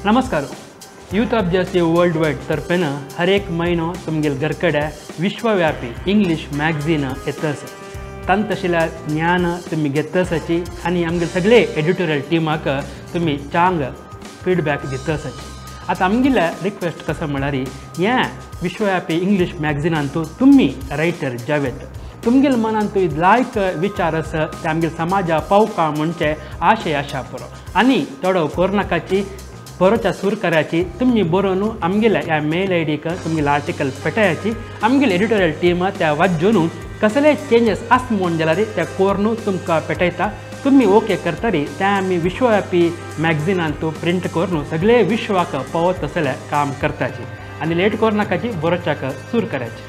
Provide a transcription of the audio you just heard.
नमस्कार. Youth of Jersey world wide तर्फेन हर एक म्हयनो तुमगेल घरकडे विश्वव्यापी इंग्लीश मॅगझीन येतस. तांत तशें ज्ञान तुमी घेतसाची आनी आमगे सगळे एडिटोरियल टिमाक तुमी चांग फिडबॅक दितसाची. आतां आमगेले रिक्वेस्ट कसो म्हळ्यार हें विश्वव्यापी इंग्लीश मॅगझिनांतू तुमी रायटर जावेत. तुमगेल मनांतू लायक विचार आसा ते आमगेल समाजा पावका म्हणचे आशय आशा पुरो आनी थोडो कोरनाकाची बरोवच्या सूर करायची. तुमी बरोवन आमगेल्या ह्या मेल I डीक तुमगेले आर्टिकल पेटायाची. आमगेले एडिटोरियल टीम त्या वाजून कसले चेंजीस आस म्हूण जाल्यार त्या कोरून तुमकां पेटयता. तुमी ओके करतरी त्या आमी विश्वव्यापी मॅगझिनांतू प्रिंट करून सगळे विश्वाक पावत तसलें काम करताची आनी लेट कोरनाकाची बरोवच्याक सूर करायची.